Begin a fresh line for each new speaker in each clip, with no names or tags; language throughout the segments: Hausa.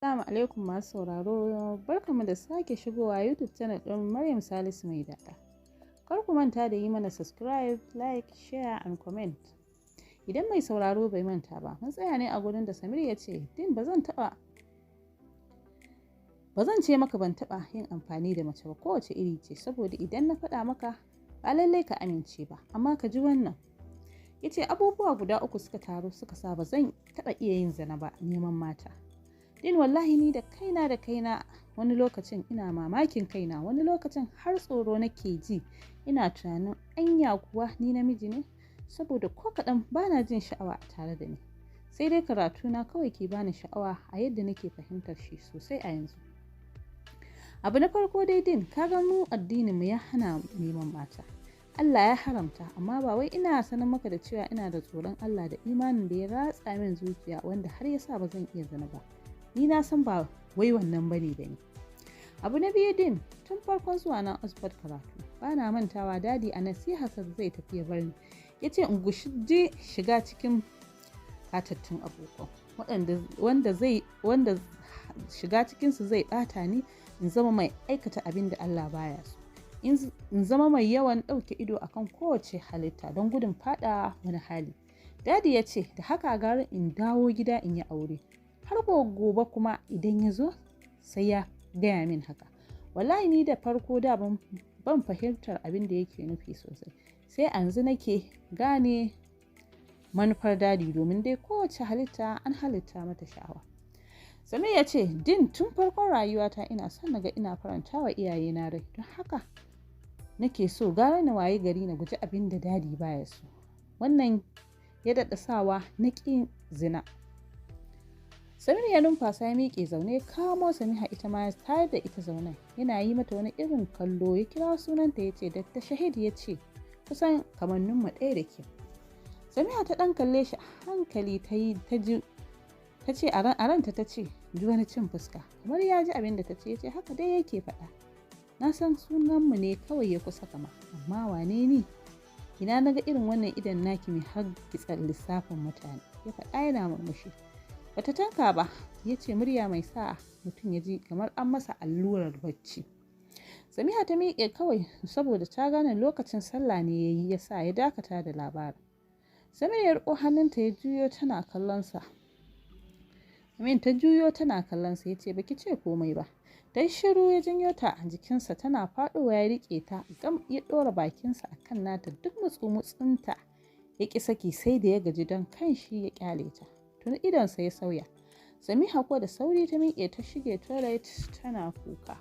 Assalamu alaikum masu sauraro, barkamu da sake shigowa YouTube channel ɗin Maryam Salisu Mai Daɗa. Kar ku manta da yi mana subscribe, like, share and comment. Idan mai sauraro bai manta ba, mun tsaya ne a gurin da Samir ya ce, "Din, ba zan taɓa ba zan ce maka ban taɓa yin amfani da mace ba, kowace iri ce, saboda idan na faɗa maka ba lallai ka amince ba, amma ka ji wannan." Ya ce abubuwa guda uku suka taru suka sa ba zan taɓa iya yin zina ba, neman mata. Din, wallahi ni da kaina da kaina wani lokacin ina mamakin kaina, wani lokacin har tsoro nake ji, ina tunanin anya kuwa ni namiji ne, saboda ko kaɗan bana jin sha'awa a tare da ni. Sai dai karatuna kawai ke bani sha'awa a yadda nake fahimtar shi sosai a yanzu. Abu na farko dai, Din, ka ga mu addininmu ya hana neman mata. Allah ya haramta, amma ba wai ina sanar maka da cewa ina da tsoron Allah da imanin da ya ratsa min zuciya wanda har ya sa ba zan iya zina ba. Ni na san ba wai wannan bane da ni. Abu na biyu, Din, tun farkon zuwa na Oxford karatu, ba na mantawa Daddy a nasiharsa da zai tafi ya bar ni, ya ce in guji shiga cikin ɓatattun abokan wanda zai wanda shiga cikinsu zai ɓata ni, in zama mai aikata abin da Allah baya so, in zama mai yawan ɗauke ido akan kowace halitta don gudun faɗa wani hali. Daddy ya ce da haka gara in dawo gida in yi aure. Har gobe kuma idan ya zo sai ya gaya min haka. Wallahi ni da farko da ban fahimtar abin da yake nufi sosai, sai yanzu nake gane manufar Daddy, domin dai kowace halitta an halitta mata sha'awa. Samir ya ce, "Din, tun farkon rayuwata ina son naga ina faranta wa iyayena rai, don haka nake so gara na waye gari na guji abin da Daddy baya so. Wannan ya daɗa sawa na ƙin zina." Samir ya numfasa, ya miƙe zaune, kamo Samiha, ita ma ya tayar da ita zaune. Yana yi mata wani irin kallo, ya kira sunanta, ya ce, "Dr. Shahid ya ce kusan kamanninmu ɗaya da ke." Samiha ta ɗan kalle shi a hankali, ta yi ta ji ta ce a ranta, ta ce, "Ji wani cin fuska." Kamar ya ji abin da ta ce, ya ce, "Haka dai yake faɗa. Na san sunanmu ne kawai ya kusa kama, amma wane ni? Ina na ga irin wannan idon naki mai hargitsa lissafin mutane?" Ya faɗa yana murmushi. Bata tanka ba, ya ce murya mai sa mutum ya ji kamar an masa allurar bacci. Samiha ta miƙe kawai saboda ta gane lokacin sallah ne ya yi ya sa ya dakata da labarin. Samir ya riƙo hannunta ya juyo tana kallonsa. Amin ta juyo tana kallonsa, ya ce, "Baki ce komai ba." Ta yi shiru, ya janyo ta a jikinsa, tana faɗowa ya riƙe ta gam, ya ɗora bakinsa a kan nata, duk mutsu-mutsunta ya ƙi saki sai da ya gaji don kanshi ya ƙyale ta. Tuni idonsa ya sauya. Samiha ko da sauri ta miƙe ta shige toilet tana kuka.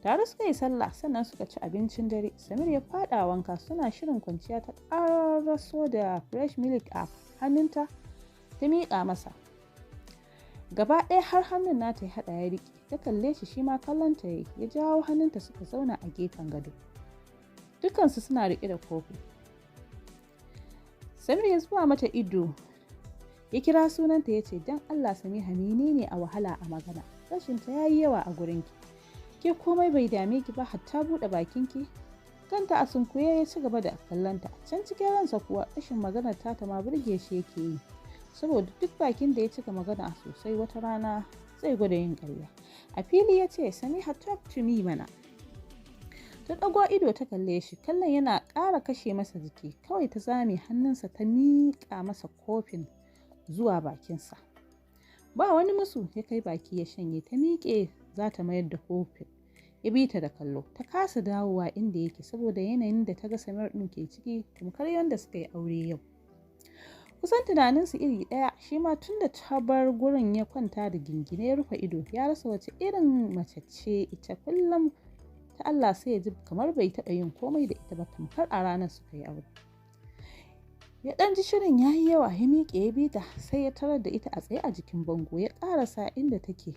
Tare suka yi sallah, sannan suka ci abincin dare. Samir ya faɗa wanka, suna shirin kwanciya ta ƙaraso da fresh milk a hannunta ta miƙa masa. Gaba ɗaya har hannun nata ya haɗa ya riƙe. Ta kalle shi, shi ma kallon ta yayi. Ya jawo hannunta suka zauna a gefen gado. Dukansu suna riƙe da kofi. Samir ya zuba mata ido, ya kira sunanta, ya ce, "Don Allah Samiha, menene a wahala a magana? Rashinta ya yi yawa a gurinki. Ke komai bai dame ki ba, hatta buɗe bakinki." Kanta a sunkuye ya ci gaba da kallonta. Can cikin ransa kuwa rashin maganar tata ma burge shi yake yi. Saboda duk bakin da ya cika magana sosai, wata rana zai gwada yin ƙarya. A fili ya ce, "Samiha, talk to me mana." Ta ɗago ido ta kalle shi, kallon yana ƙara kashe masa jiki. Kawai ta zame hannunsa ta miƙa masa kofin zuwa bakinsa. Ba wani musu ya kai baki ya shanye, ta miƙe za ta mayar da kofin. Ya bi ta da kallo. Ta kasa dawowa inda yake saboda yanayin da ta ga Samir ɗin ke ciki, tamkar yadda suka yi aure yau. Kusan tunaninsu iri ɗaya, shi ma tun da ta bar gurin ya kwanta da gingine ya rufe ido, ya rasa wace irin mace ce ita. Kullum ta Allah sai ya ji kamar bai taɓa yin komai da ita ba, tamkar a ranar suka yi aure. Ya ɗan ji shirin ya yi yawa, ya miƙe ya bi ta, sai ya tarar da ita a tsaye a jikin bango. Ya ƙarasa inda take,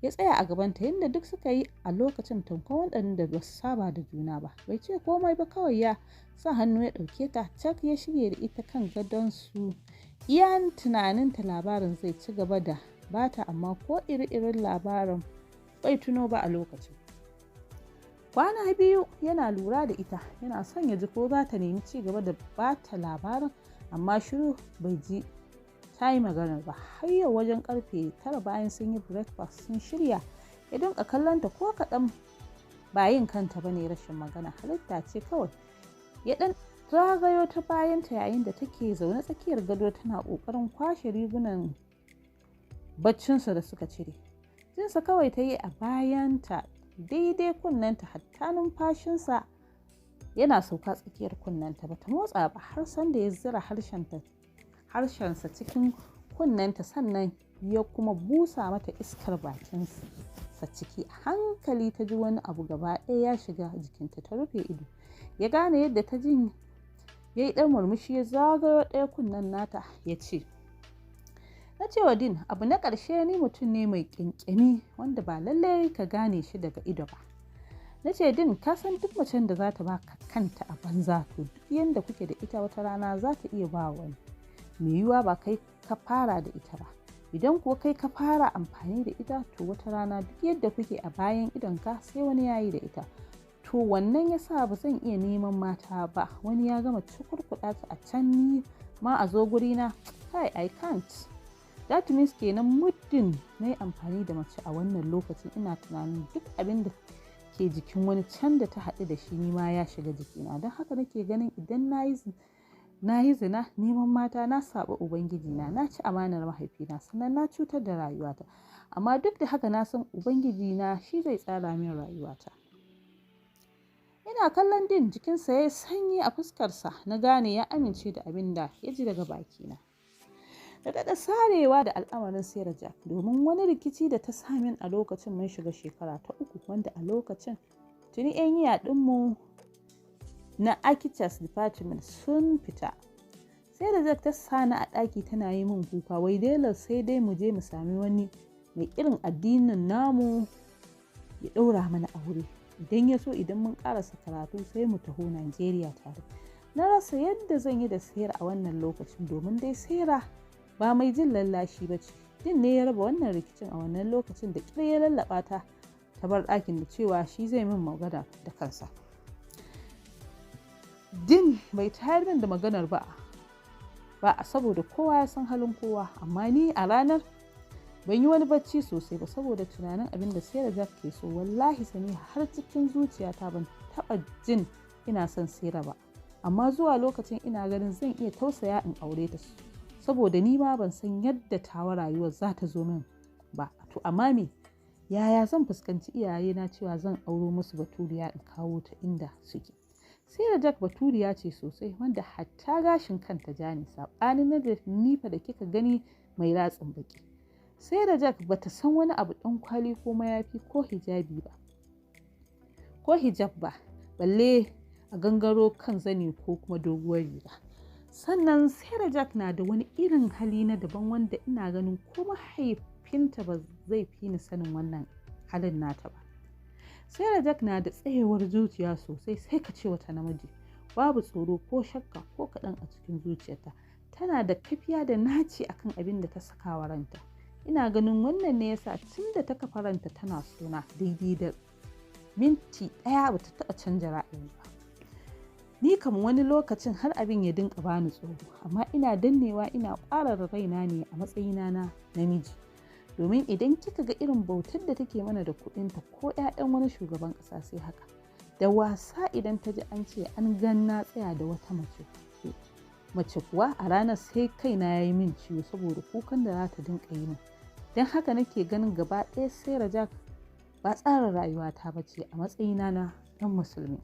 ya tsaya a gabanta yadda duk suka yi a lokacin, tamkar waɗanda ba su saba da juna ba. Bai ce komai ba, kawai ya sa hannu ya ɗauke ta cak ya shige da ita kan gadon su. Iya tunaninta labarin zai ci gaba da bata, amma ko iri-irin labarin bai tuno ba a lokacin. Kwana 2 yana lura da ita, yana son ya ji ko za ta nemi ci gaba da bata labarin, amma shiru, bai ji tana Ta yi maganar ba har yau wajen karfe 9 bayan sun yi breakfast sun shirya, ya dinka kallonta ko kaɗan ba yin kanta ba ne, rashin magana halitta ce kawai. Ya ɗan zagayo ta bayanta yayin da take zaune tsakiyar gado tana ƙoƙarin kwashe rigunan baccinsa da suka cire. Jinsa kawai ta yi a bayanta daidai kunnenta, hatta numfashinsa yana sauka tsakiyar kunnenta, bata motsa ba har sanda ya zira harshensa cikin kunnenta, sannan ya kuma busa mata iskar bakinsa ciki. A hankali ta ji wani abu gaba ɗaya ya shiga jikinta, ta rufe ido. Ya gane yadda ta jin, ya yi ɗan murmushi, ya zagayo ɗaya kunnen nata ya ce, na ce wa Din, abu na ƙarshe, ni mutum ne mai ƙyanƙyami wanda ba lallai ka gane shi daga ido ba. Na ce, Din, ka san duk macen da za ta baka kanta a banza, to duk yanda kuke da ita wata rana za ta iya ba wani. Mai yiwuwa ba kai ka fara da ita ba. Idan kuwa kai ka fara amfani da ita, to wata rana duk yadda kuke a bayan idonka sai wani yayi da ita. To wannan ya sa ba zan iya neman mata ba. Wani ya gama cukurkuɗa ta a can, ni ma a zo gurina. Kai, I can't. That means kenan muddin na yi amfani da mace a wannan lokacin, ina tunanin duk abin da ke jikin wani can da ta haɗu da shi, ni ma ya shiga jikina. Don haka nake ganin idan na yi zina neman mata, na saɓa Ubangijina, na ci amanar mahaifina, sannan na cutar da rayuwata. Amma duk da haka na san Ubangijina shi zai tsara min rayuwata. Ina kallon Din, jikinsa ya yi sanyi a fuskarsa, na gane ya amince da abin da ya ji daga bakina. Da daɗa sarewa da al'amarin Sarah Jack, domin wani rikici da ta samin a lokacin mun shiga shekara ta 3, wanda a lokacin tuni 'yan yiya ɗinmu na Architects Department sun fita. Sarah Jack ta sani a ɗaki tana yi min kuka, wai dole sai dai mu je mu sami wani mai irin addinin namu ya ɗaura mana aure. Idan ya so, idan mun ƙarasa karatu sai mu taho Najeriya tare. Na rasa yadda zan yi da Sarah a wannan lokacin, domin dai Sarah ba mai jin lallashi ba ce. Din ne ya raba wannan rikicin a wannan lokacin, da ƙyar ya lallaɓa ta ta bar ɗakin da cewa shi zai min magana da kansa. Din bai tayar min da maganar ba saboda kowa ya san halin kowa, amma ni a ranar ban yi wani bacci sosai ba saboda tunanin abin da Sarah Jack ke so. Wallahi sani har cikin zuciyata ban taɓa jin ina son Sarah ba, amma zuwa lokacin ina ganin zan iya tausaya in aure ta, saboda ni ma ban san yadda tawa rayuwar za ta zo min ba. To amma me, yaya zan fuskanci iyayena cewa zan auro musu baturiya in kawo ta inda suke? Sarah Jack baturiya ce sosai, wanda hatta gashin kanta ja ne, saɓanin na da nifa da kika gani mai ratsin baki. Sarah Jack bata san wani abu ɗan kwali ko mayafi ko hijabi ba, ko hijab ba, balle a gangaro kan zani ko kuma doguwar riga. Sannan Sarah Jack na da wani irin hali na daban wanda ina ganin ko mahaifinta ba zai fi ni sanin wannan halin nata ba. Sarah Jack na da tsayewar zuciya sosai, sai ka ce wata namiji. Babu tsoro ko shakka ko kaɗan a cikin zuciyarta. Tana da kafiya da naci akan abin da ta saka wa ranta. Ina ganin wannan ne yasa tun da ta kafa ranta tana sona, daidai da minti ɗaya bata taɓa canja ra'ayi ba. Ni kam wani lokacin har abin ya dinka bani tsoro, amma ina dannewa, ina ƙwarara raina ne a matsayina na namiji. Domin idan kika ga irin bautar da take mana da kuɗinta, ko 'ya'yan wani shugaban ƙasa sai haka. Da wasa idan ta ji an ce an gan na tsaya da wata mace kuwa, a ranar sai kaina ya yi min ciwo saboda kukan da za ta dinka yi min. Don haka nake ganin gaba ɗaya Sarah Jack ba tsarin rayuwata ba ce a matsayina na ɗan musulmi.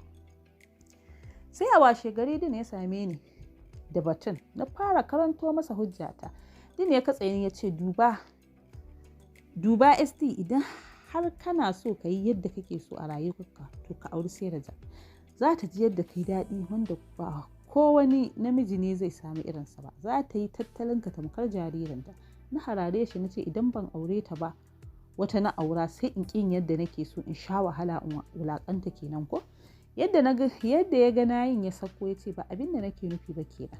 Sai a washe gari Din ya same ni da batun, na fara karanto masa hujjata. Din ya katse ni ya ce, duba duba ST, idan har kana so ka yi yadda kake so a rayuwarka, to ka auri Sarah Jack. Za ta ji yadda kai daɗi wanda ba ko wani namiji ne zai sami irinsa ba. Za ta yi tattalin ka tamkar jaririnta. Na harare shi na ce, idan ban aure ta ba wata na aura, sai in ƙin yadda nake so, in sha wahala, in wulaƙanta kenan ko? Yadda ya ga nayin ya sako ya ce, ba abin da nake nufi ba kenan.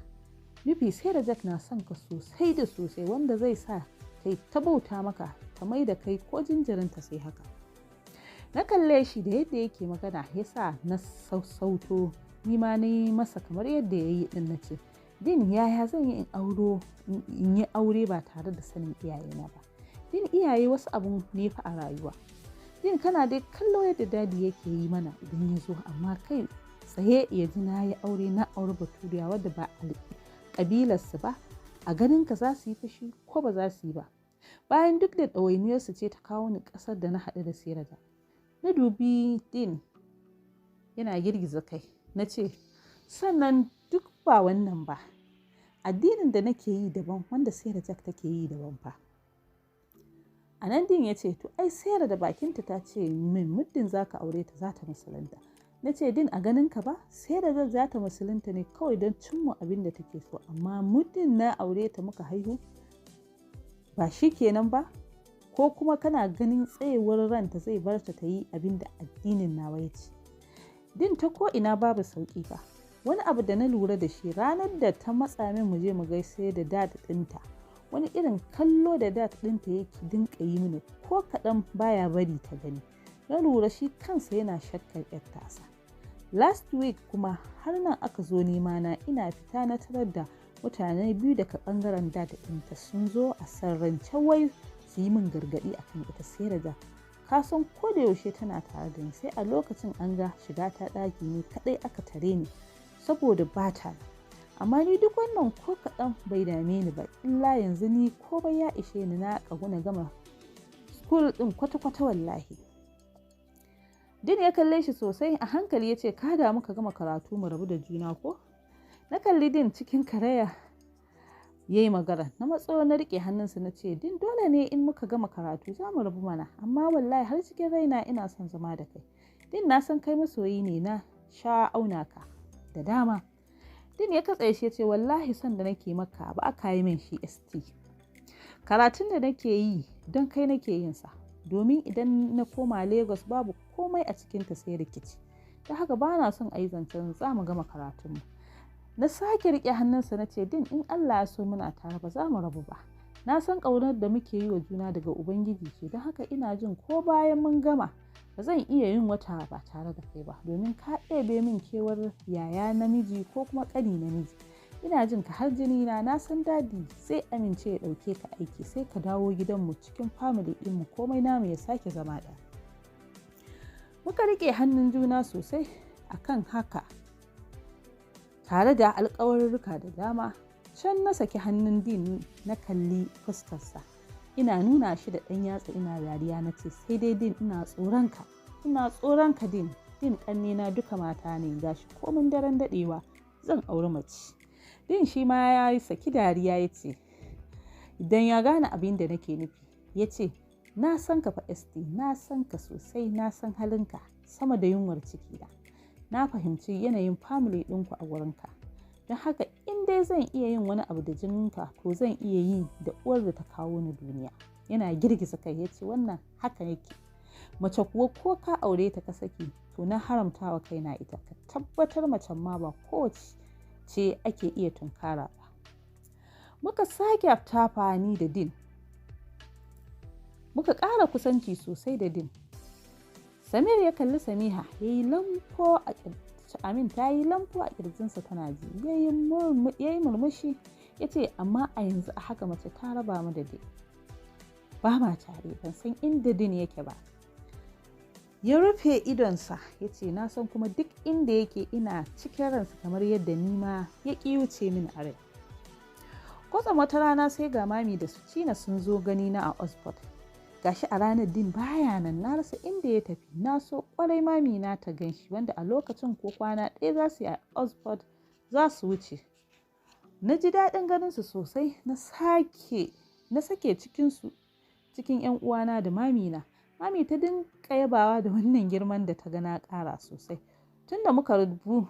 Nufi Sarah Jack na son ka sosai da sosai, wanda zai sa ta ta bauta maka, ta mai da kai ko jinjirinta sai haka. Na kalle shi da yadda yake magana ya sa na sassauto, ni ma na yi masa kamar yadda ya yi din, na ce, Din, yaya zan yi in yi aure ba tare da sanin iyayena ba? Din, iyaye wasu abu ne fa a rayuwa. Din, kana dai kallo yadda Daddy yake yi mana idan ya zo, amma kai tsaye ya ji na yi aure, na auri baturiya wadda ba ƙabilarsu ba, a ganin ka za su yi fushi ko ba za su yi ba? Bayan duk da ɗawainiyarsu ce ta kawo ni ƙasar da na haɗu da Siraja. Na dubi Din yana girgiza kai, na ce, sannan duk ba wannan ba, addinin da nake yi daban, wanda Siraja take yi daban fa. A nan Din ya ce, to ai Sera da bakinta ta ce min muddin za ka aure ta za ta musulunta. Na ce, Din, a ganin ka ba, Sera za ta musulunta ne kawai don cimma abin da take so, amma muddin na aure ta muka haihu ba shi kenan ba? Ko kuma kana ganin tsayewar ranta zai bar ta ta yi abin da addinin nawa ya ce? Din, ta ko ina babu sauki ba. Wani abu da na lura da shi, ranar da ta matsa min mu je mu gaishe da dad ɗinta, wani irin kallo da dad ɗinta yake dinka yi mini ko kaɗan baya bari ta gani. Na lura shi kansa yana shakkar yar tasa. Last week kuma har nan aka zo nema na. Ina fita na tarar da mutane biyu daga bangaren dad ɗinta sun zo a sarrance, wai su yi min gargaɗi akan ita Seraja. Ka san ko da yaushe tana tare da ni, sai a lokacin an ga shiga ta ɗaki ne kaɗai aka tare ni saboda ba ta. Amma ni duk wannan ko kaɗan bai dame ni ba, illa yanzu ni ko bai ya ishe ni na ƙagu na gama school ɗin kwata-kwata wallahi. Din ya kalle shi sosai, a hankali ya ce, ka damu ka gama karatu mu rabu da juna ko? Na kalli Din cikin karaya ya yi magana. Na matso na riƙe hannunsa, na ce, Din, dole ne in muka gama karatu za mu rabu mana, amma wallahi har cikin raina ina son zama da kai. Din, na san kai masoyi ne, na sha auna ka da dama. Din ya katse shi ya ce, wallahi son da nake maka ba aka yi min shi ST. Karatun da nake yi don kai nake yin sa, domin idan na koma Lagos babu komai a cikinta sai rikici. Ta haka ba na son a yi zancen za mu gama karatunmu. Na sake riƙe hannunsa na ce, Din, in Allah ya so muna tare, ba za mu rabu ba. Na san ƙaunar da muke yi wa juna daga Ubangiji ce, don haka ina jin ko bayan mun gama ba zan iya yin wata ba tare da kai ba, domin ka ɗebe min kewar yaya namiji ko kuma ƙani namiji. Ina jin ka har jini na. Na san Daddy zai amince ya ɗauke ka aiki, sai ka dawo gidanmu cikin family ɗinmu, komai namu ya sake zama ɗaya. Muka riƙe hannun juna sosai akan haka, tare da alƙawarurruka da dama. Can na saki hannun Din, na kalli fuskarsa ina nuna shi da ɗan yatsa ina dariya, na ce, sai dai Din, ina tsoronka, ina tsoronka Din. Din, ƙannena duka mata ne, gashi komin daren daɗewa zan auri mace. Din shi ma ya yi saki dariya, ya ce idan ya gane abin da nake nufi, ya ce, na san ka fa ST, na san ka sosai, na san halinka sama da yunwar ciki na. Na fahimci yanayin family ɗinku a wurinka. Don haka in dai zan iya yin wani abu da jininka, to zan iya yi da uwar da ta kawo ni duniya. Yana girgiza kai ya ce, wannan haka yake. Mace kuwa ko ka aure ta ka saki, to na haramta wa kaina ita. Ka tabbatar macen ma ba kowace ce ake iya tunkara ba. Muka sake tafa ni da Din. Muka ƙara kusanci sosai da Din. Samir ya kalli Samiha, ya yi lampo a Amin ta yi lampo a ƙirjinsa tana ji, ya yi murmushi ya ce, amma a yanzu a haka mace ta raba mu da Din. Ba ma tare, ban san inda Din yake ba. Ya rufe idonsa ya ce, na san kuma duk inda yake ina cikin ransa, kamar yadda ni ma ya ƙi wuce min a rai. Kwatsam wata rana sai ga Mami da su Cina sun zo gani na a Oxford. Gashi a ranar Din baya nan, na rasa inda ya tafi. Na so kwarai mami na ta gan shi, wanda a lokacin ko kwana ɗaya za su yi a Oxford za su wuce. Na ji daɗin ganin su sosai, na sake cikin su cikin yan uwana da mami na. Mami ta dinka yabawa da wannan girman da ta ga na ƙara sosai. Tunda muka rubu,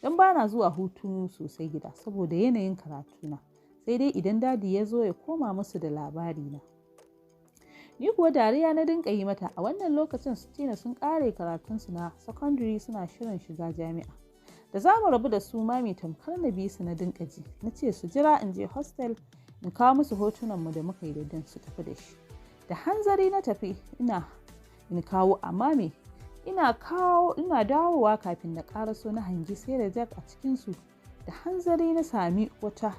don bana zuwa hutu sosai gida saboda yanayin karatuna. Sai dai idan Daddy ya zo ya koma musu da labari na. Ni kuwa dariya na dinka yi mata. A wannan lokacin su Tina sun ƙare karatunsu na secondary, suna shirin shiga jami'a. Da za mu rabu da su, mami tamkar na bi su na dinka ji. Na ce su jira in je hostel in kawo musu hotunan mu da muka yi da Din su tafi da shi. Da hanzari na tafi ina in kawo, amma me ina kawo ina dawowa, kafin na ƙaraso na hangi sai da Jack a cikin su. Da hanzari na sami wata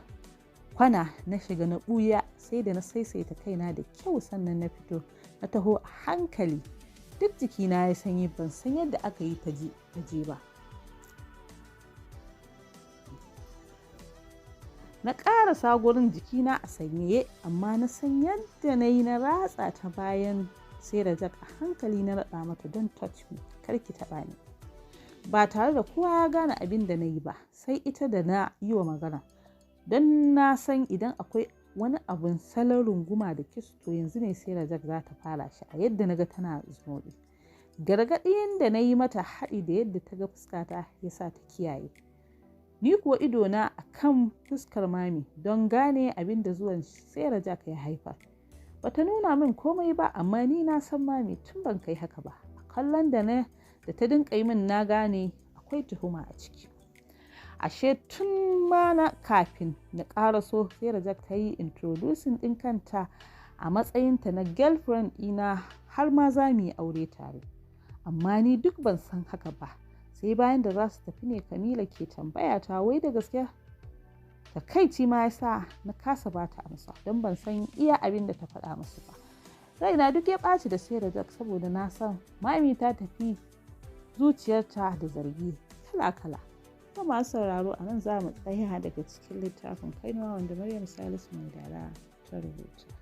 kwana na shiga na ɓuya, sai da na saisaita kaina da kyau sannan na fito na taho a hankali. Duk jikina ya sanyi, ban san yadda aka yi ta je ba. Na ƙarasa gurin jikina a sanyaye, amma na san yadda na yi na ratsa ta bayan Sarah Jack a hankali na raɗa mata, "Don't touch me, kar ki taɓa ni." Ba tare da kowa ya gane abin da na yi ba, sai ita da na yi wa magana. Don na san idan akwai wani abun salon runguma da kiss, to yanzu ne Sarah Jack za ta fara shi a yadda na ga tana zumuɗi. Gargaɗin da na yi mata haɗi da yadda ta ga fuskata ya sa ta kiyaye. Ni kuwa idona a kan fuskar Mami don gane abin da zuwan Sarah Jack ya haifar. Bata nuna min komai ba, amma ni na san Mami tun ban kai haka ba. A kallon da na da ta dinka yi min na gane akwai tuhuma a ciki. Ashe tun ma na kafin na ƙaraso, Sarah Jack ta yi introducing ɗin kanta a matsayinta na girlfriend ɗina, har ma za mu yi aure tare. Amma ni duk ban san haka ba. Sai bayan da za su tafi ne Kamila ke tambaya ta wai da gaske. Takaici ma ya sa na kasa ba ta amsa, don ban san iya abin da ta faɗa musu ba. Raina duk ya ɓaci da Sarah Jack, saboda na san Mami ta tafi zuciyarta da zargi kala-kala. To, masu sauraro, a nan za mu tsaya daga cikin littafin Kainuwa, wanda Maryam Salisu Mai Dala ta rubuta.